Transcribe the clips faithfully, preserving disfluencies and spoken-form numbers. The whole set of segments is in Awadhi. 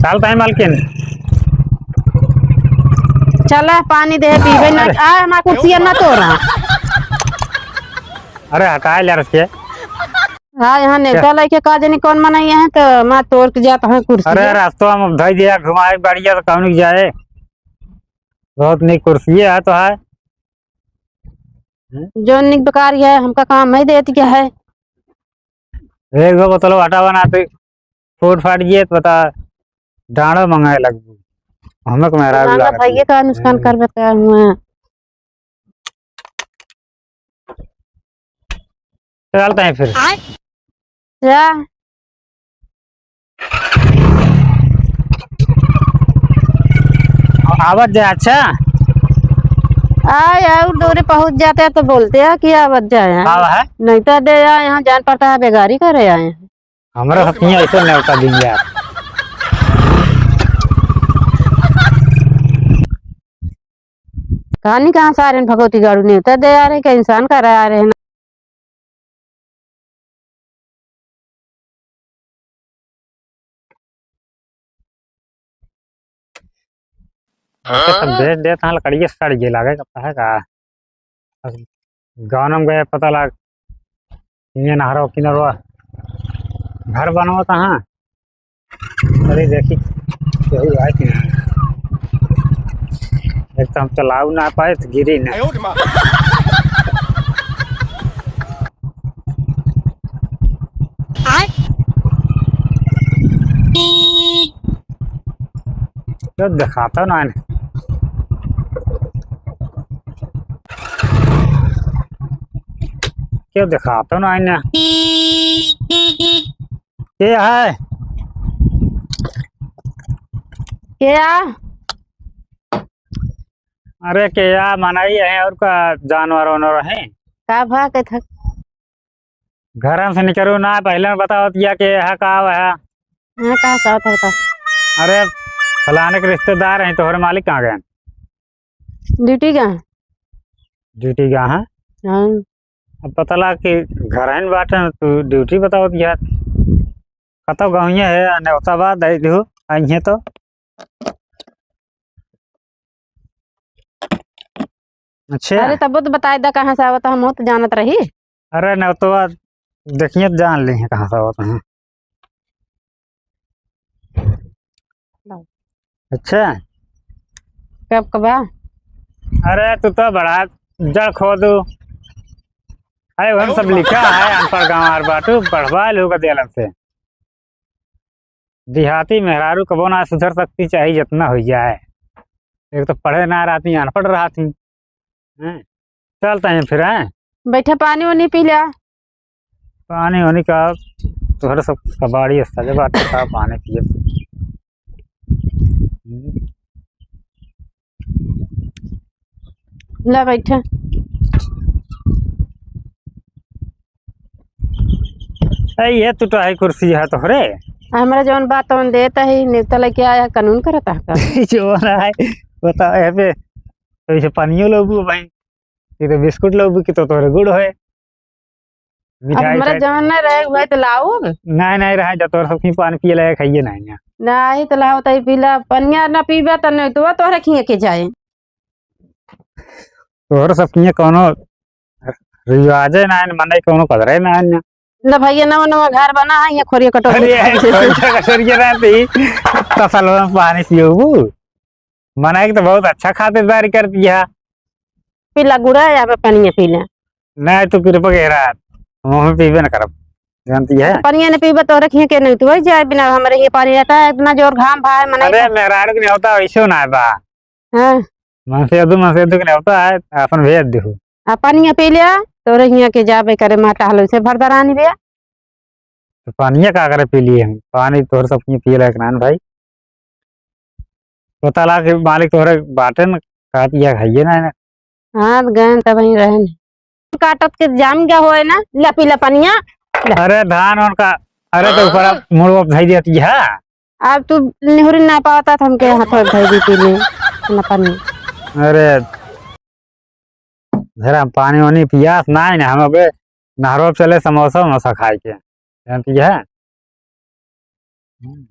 चलत है मालकिन। चला, पानी दे, पीबे ना। अरे। आ, हमार कुर्सिया ना तोड़ा। अरे, हटाए ले रख के। हाँ, यहाँ नेवता क्या? लइके का जानी कौन मनई है, तो मैं तोड़ के जात है कुर्सी। अरे, रास्ता में धई दिया, घुमाए बढ़िया, तो कौन जाए? बहुत नीक कुर्सी है, तो है। जो निक बेकार है, हमका काम नहीं देती क्या है? एक गो बोतल आटा बनाते, फूट फाट गए तो बता, डांडो मंगाए लगबू। हमें को मेहरारू हमारा लागत भैया है। का नुकसान हम्म। कर बता हुआ। चलते हैं फिर। आय? जा। आवत जाए, अच्छा। आय, और दूरी पहुँच जाते हैं तो बोलते हैं कि आवत जाए हैं। हाँ, है। नहीं तो दे आए, यहाँ जान पड़ता है, बेगारी करे आए हैं। हमरा साथ हियाँ ऐसे नेवता दिन यार। कहानी कहाँ से आ रहे हैं भगवती गाड़ू नेवता दे आ रहे हैं, क्या इंसान का रहा आ रहे हैं? अच्छा, सब बेच देत हैं, लकड़िया सड़ गई लागे, कब है का? बस गाँव में गए, पता लाग, ये नहरो किनरवा घर बनवत हैं। चलिए देखी, केहू आए कि ना। एक तो हम चलाऊ ना पाए, तो गिरी ना। क्यों दिखाता ना है? क्यों दिखाता ना है? के है? के आ? अरे के या मनई है और का जानवर वानवर है? का भा के थक? घरन से निकरू ना, पहले में बताओ दिया के है का है? हाँ, का साथ होता? अरे फलाने के रिश्तेदार हैं, तोहरे मालिक कहाँ गए? ड्यूटी गए। ड्यूटी गए हैं? हाँ। अब पता लगा कि घर ही बाटे, तू ड्यूटी बताओ दिया। कतौ गहुइया है, नेवता बा, दे दिहो, आई है तो। अच्छा। अरे, तब तो बताए दा कहाँ से आवत, हम तो जानत रही। अरे, नेवतवा देखिए, जान ली है कहाँ से आवत है। अच्छा। कब कबा? अरे, तू तो बड़ा जड़ खोदू। अरे, वहन सब लिखा है, अनपढ़ गाँव आर बाटू, पढ़वा लोग दियलन से। देहाती मेहरारू कबो ना सुधर सकती, चाहे जितना हो जाए। एक तो पढ़े ना रहती, अनपढ़ रहती। हैं? चलते हैं फिर, हैं? बैठा, पानी वानी पी ल्या। पानी वानी का, तोहरे सब कबाड़ी सजे बाटे का पानी पिए। हम्म। ला बैठा। ए, ये टूटा है कुर्सी है तोहरे? आ, हमरा जौन बात तौन देत है, नेवता लेके आया, कानून करत है का? जौन है, बताओ, यहाँ पे तो इसे पानियो लोबू भाई, ये तो बिस्कुट लोबू की तो तोहरे गुड़ है। अब मिठाई हमरा खाए जौन ना रहे, वही तो लाओ। नहीं, नहीं रहे, जब तोहरे सब की पानी पिए लगे, खाइए नहीं ना। नहीं तो लाओ, तई पीला, पनिया ना पीबा, त नहीं तो तोहरे खिए के जाए। तोहरे सब किए कौनो रिवाजे ना है, मने कौनो कदरे ना है ना। ना भैया, नवा नवा घर बना है, ये खोरिया कटोरी अरे, खाए। खोरिया कटोरिया रहती, तसलवा में पानी पियोबू। मने के तो बहुत अच्छा खातिरदारी कर दिया। पीला गुड़ा या बे पनिया पीला। नहीं, तू कृपा के रहा, हम पीबे न करब, जानती है। पनिया न पीबे, तोहरे खिए के नहीं, तू वही जाए बिना, हमरे ये पानी रहता है, इतना जोर घाम भाई, मने अरे, के मेहरारू के नहीं होता, वैसे ना है बा। हाँ। मनसेधू, मनसेधू के नेवता है, आपन भेज देहु। आ पनिया पी लिया, तोरे हियाँ के जाबे करे, माँ टहलो से भर दरानी बे। तो पानिया का करे पी लिए हम? पानी तोर सब पिए लायक ना है भाई। पता ला कि मालिक तोरे बाटे न, का पिया खाइए ना है ना। हाँ, तो गए तब ही रहे न। काटत के जाम गया होए ना, ले पी ले पनिया, ले। अरे धान उनका, अरे तो ऊपर आप मुड़वा धई देती है। अब तू निहुरी ना पावता, तो हमके हाथ में धई दी पी ले, ना पानी। अरे, जरा पानी वानी पियास ना है ना, हम अबे नहरो पे चले समोसा वमोसा खाए के, जानती है? हम्म।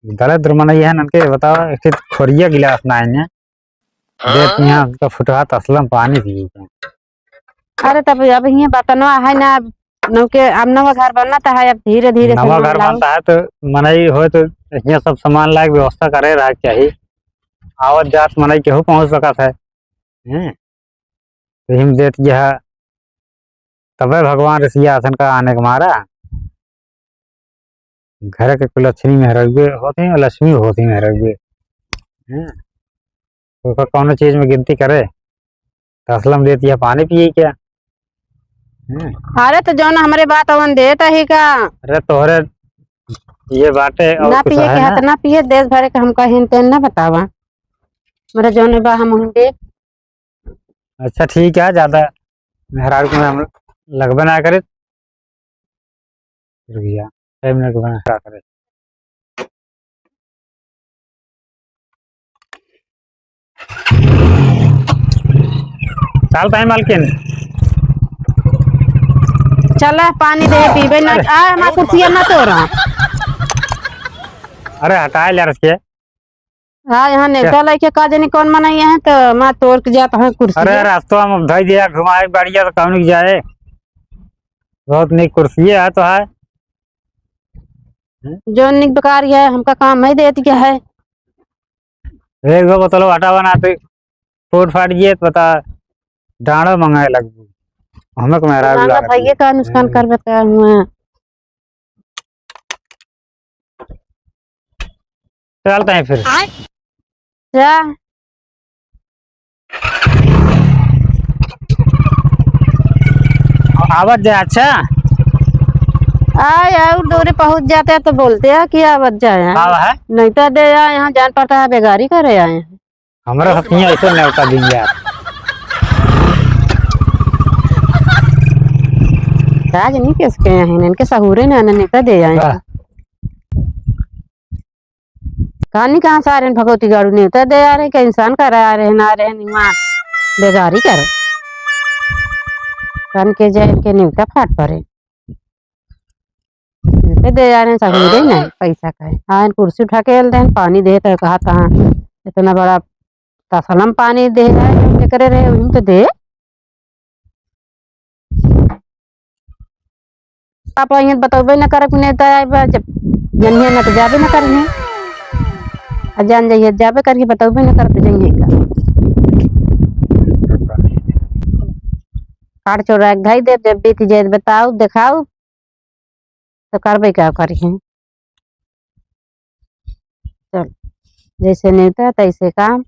दलिद्र मनई है, ननके बताओ, एक ठे खोरिया गिलास ना है, देत हाँ? यहाँ का फुटहा तसलम पानी पिए के। अरे तब अब ये बर्तनवा है ना, अब नौके, अब नवा घर बनत है, अब धीरे धीरे नवा सामान घर लाओ। बनत है तो मनई होय तो ये सब सामान लाए के व्यवस्था करे रहे के चाही। आवत जात मनई केहू पहुँच सकत है। हैं? तो हिम देत यह तबे भगवान रिसियासन का आने के मारा। घर के कुलक्षणी मेहररुए होती हैं, लक्ष्मी होती मेहररुए। हैं? ओकर कौनो चीज में गिनती करे, तसलम देती है पानी पिए क्या? हैं? अरे तो जौन हमरे बात अवन देत ही का? अरे तोहरे ये बाटे और ना कुछ पिए है के हाथ ना? ना पिए, देश भरे के हमका हिन तेन ना बतावा। मेरा जौन बा हम हुन दे। अच्छा ठीक है, ज्यादा मेहरारू को हम लगबे ना करे। रुक जा, टाइम लगबे ना करे। चल ताई मालकिन। चला पानी दे पीबे ना। अरे। आ, हमार कुर्सिया ना तोड़ा। अरे हटाए ले रसिए। हाँ, यहाँ नेवता क्या? लइके का जानी कौन मनई है, तो माँ तोड़ के जात है कुर्सी। अरे, रास्ता में धई दिया, घुमाए बढ़िया तो कौन के जाए। बहुत नीक कुर्सी है तो है। जो निक बेकार है, हमका काम है देत गया है। एक गो बोतल आटा बनाते, फूट फाट गए तो बता, डांडो मंगाए लगबू। हमें को मेहरारू मांगा लागत भैया है। का नुकसान हम्म। कर बता हुआ। चलते हैं फिर। आय। जा। आवत जाए, अच्छा। आय, और दूरी पहुंच जाते हैं तो बोलते हैं कि आवत जाए। हाँ, है। नहीं तो दे आए, यहाँ जान पड़ता है, बेगारी करे आए हैं। हमरा साथ ही ऐसे न्योता दिन यार। राज नहीं कैसे कहे हैं, इनके सहूरे ना, ना नेवता दे आए। वाह। कहानी कहाँ से आ रहे हैं भगवती गाड़ू नेवता दे आ रहे हैं, कि इंसान का रहा रहे ना रहे निमा बेगारी करे। कान के जाए इनके नेवता फाट पड़े। नेवता दे आ रहे हैं, सहूरे ना, पैसा का है। हाँ, इन कुर्सी उठा के आयल देन, पानी दे तो कहा तहाँ इतना बड़ा तसलम पानी दे रहा है, जेकरे रहे, उहिन तो दे। आप यहाँ बतौबे न करब कि नेवता आए बा, जब जनिए न तो जाबे न करिए। आ जान जाइए, जाबे करिए, बतौबे न करब तो जाइए का। काट चोरा के धई देब, जब बीत जाए बताओ, देखाओ। तो करबे का करिहें। चल, जैसे नेवता तैसे काम।